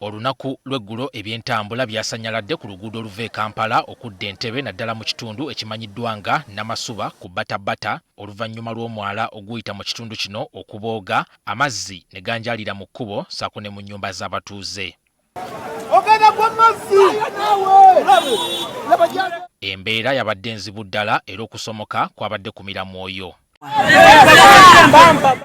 Olunaku lw'eggulo ebyentambula byasanyaladde ku luguudo oluva e Kampala okudda Entebbe naddala mu kitundu ekimanyiddwa nga Namasuba ku Bata Bata oluvannyuma lw'omwala oguyita mu kitundu kino okubooga amazzi ne ganjaalira mu kkubo ssaako ne mu nnyumba z'abatuuze. Embeera yabadde nzibu ddala era okusomoka kwabadde kumira mwoyo.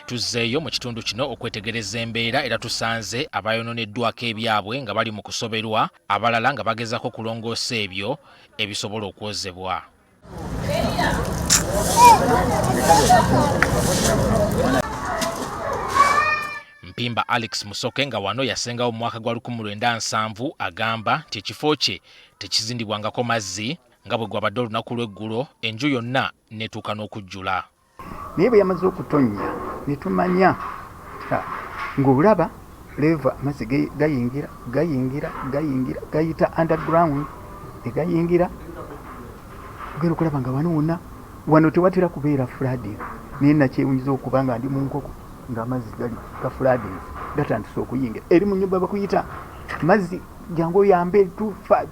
Tuzzeeyo mu kitundu kino okwetegereza embeera era tusanze abayononeddwako ebyabwe nga bali mu kusoberwa, abalala nga bagezaako kulongoosa ebyo ebisobola okwozebwa. Mpimba Alex Musoke nga wano yasengawo mu mwaka gwa 1970 agamba nti ekifo kye tekizindibwangako mazzi nga bwe gwabadde olunaku lw'eggulo enju yonna n'etuuka n'okujjula. Naye bwe yamaze okutonnya ne tumanya ng'olaba leeva amazzi gayingira gayingira gayingira gayita underground ne gayingira ogenda okulaba nga wano wonna wano tewatera kubeera flooding naye nakyewunyiza okuba nga ndi mu nkoko ng'amazzi gali ga flooding gatandise okuyingira eri mu nyumba bakuyita mazzi jangu oyambe tufa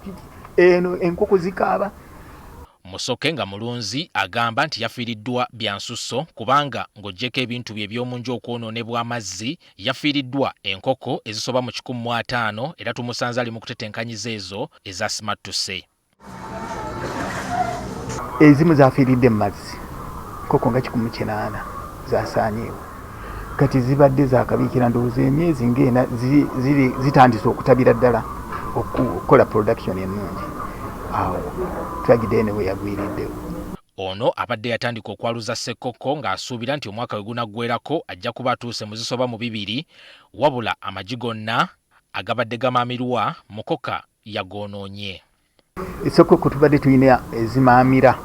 eno enkoko zikaaba. Musoke nga mulunzi agamba nti yafiiriddwa bya nsusso kubanga ng'oggyeko ebintu bye eby'omu nju okwonoonebwa amazzi, yafiiriddwa enkoko ezisoba mu 150 era tumusanze ali mu kutetenkanyiza ezo ezaasimattuse. Ezimu zafiiridde mu mazzi, enkoko nga 180 zasaanyeewo. Kati zibadde zakabiikira ndowooza emyezi ng'ena zitandise okutabira ddala okukola production ennungi awo tragedy eno we yagwiriddewo. Ono abadde yatandika okwaluza ssekkokko ng'asuubira nti omwaka we gunaggweerako ajja kuba atuuse mu zisoba mu bibiri wabula amagi gonna agabadde gamaamirwa mukoka yagoonoonye. Esokoko tubadde tulina ezimaamira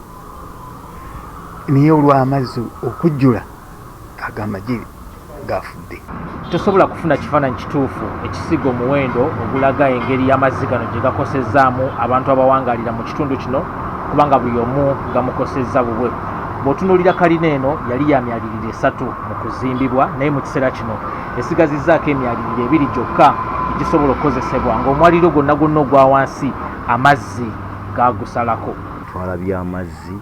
naye olw'amazzi okujjula ago amagi gafudde. Tosobola kufuna kifaananyi kituufu ekisiga omuwendo ogulaga engeri y'amazzi gano gye gakosezzaamu abantu abawangaalira mu kitundu kino kubanga buli omu gamukosezza bubwe. Bw'otunuulira kalina eno yali ya myaliriro esatu mu kuzimbibwa naye mu kiseera kino esigazizzaako emyaliriro ebiri gyokka egisobola okukozesebwa ng'omwaliriro gwonna gwonna ogwa wansi amazzi gaagusalako. Twalabye amazzi,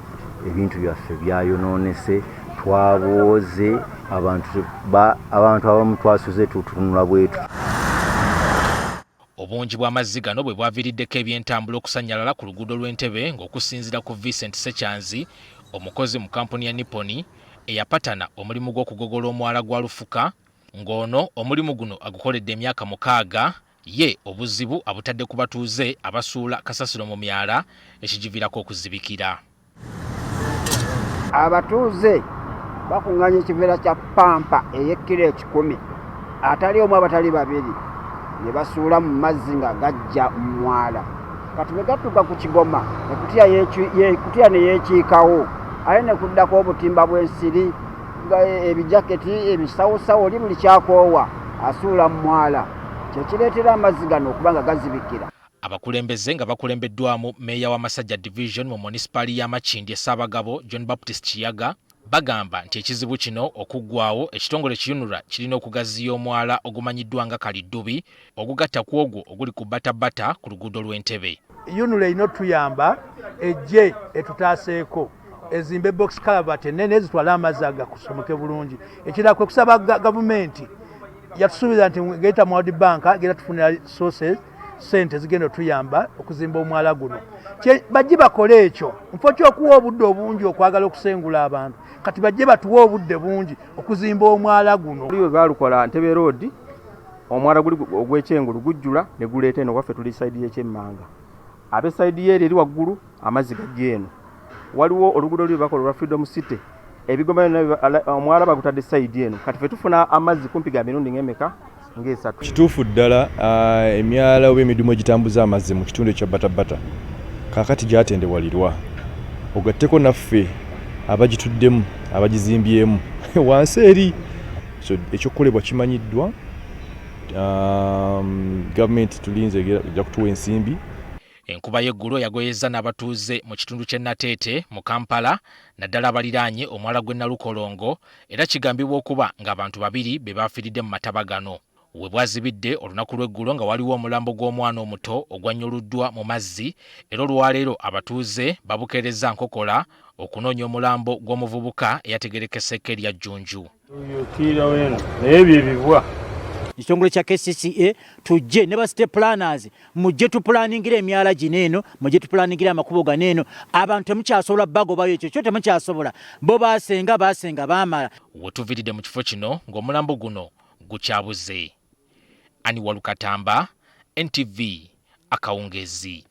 ebintu byaffe byayonoonese, twabooze, abantu abantu abamu twasuze tutunula bwetu. Obungi bw'amazzi gano bwe bwaviiriddeko ebyentambula okusannyalala ku luguudo lw'e Ntebe ng'okusinziira ku Vincent Ssekyanzi omukozi mu kkampuni ya Nippon eyapatana omulimu gw'okugogola omwala gwa Lufuka ng'ono omulimu guno agukoledde emyaka mukaaga ye obuzibu abutadde ku batuuze abasuula kasasiro mu myala ekigiviirako okuzibikira. Abatuuze bakunganya ekiveera kya pampa ey'ekkiro ekikumi atali omu abatali babiri ne basuula mu mazzi nga gajja mu mwala kati bwe gatuuka ku kigoma ekutiya ne yeekiikawo ate ne kuddako obutimba bw'ensiri ebijaketi ebisawosawo oli buli kyakoowa asuula mu mwala kyekireetera amazzi gano okuba nga gazibikira. Abakulembeze nga bakulembeddwamu Meeya wa Masajja Division mu Monisipaali ya Makindye Ssaabagabo John Baptist Kiyaga bagamba nti ekizibu kino okuggwaawo ekitongole ki UNRA kirina okugaziya omwala ogumanyiddwa nga Kaliddubi ogugatta ku ogwo oguli ku Bata Bata ku luguudo lw'e Ntebe. UNRA erina otuyamba ejje etutaaseeko ezimbe box culvert ennene zitwale amazzi agakusomoke bulungi. Ekirala kwe kusaba gavumenti yatusuubiza nti ng'eyita mu World Bank egenda tufunira sources sente zigenda otuyamba okuzimba omwala guno bajje bakole ekyo nfo kyokuwa obudde obungi okwagala okusengula abantu kati bajje batuwe obudde bungi okuzimba omwala guno. Luli bwe baalukola Ntebe Road omwala guli ogw'ekyengulu gujjula ne guleeta eno waffe tuli sayidi y'ekyemmanga abe sayidi y'eri eri waggulu amazzi gajja eno waliwo oluguudo luli bakola olwa Freedom City ebigoma byonna omwala bagutadde sayidi eno kati fe tufuna amazzi kumpi ga mirundi ng'emeka ng'esatu. Kituufu ddala emyala oba emidumu egitambuza amazzi mu kitundu ekya Bata Bata kaakati gyatendewalirwa ogatteko naffe abagituddemu abagizimbyemu wansi eri so ekyokukolebwa kimanyiddwa gavumenti tulinze ejja kutuwa ensimbi. Enkuba y'eggulo yagoyezza n'abatuuze mu kitundu ky'e Nateete mu Kampala naddala abaliraanye omwala gw'e Nalukolongo era kigambibwa okuba ng'abantu babiri be baafiiridde mu mataba gano. We bwazibidde olunaku lw'eggulo nga waliwo omulambo gw'omwana omuto ogwannyuluddwa mu mazzi, era olwaleero abatuuze babukeerezza nkokola okunoonya omulambo gw'omuvubuka eyategeerekeseeko erya Jjunju. Naye bibwa. Ekitongole kya KCCA tujje ne ba city planners, mujje tupulaningira emyala gino eno, mujje tupulaningira amakubo gano eno. Abantu temukyasobola bagobayo, ekyo kyo temukyasobola, bo basenga basenga baamala. We tuviiridde mu kifo kino ng'omulambo guno gukyabuze. Ani Walukatamba, NTV, akawungeezi.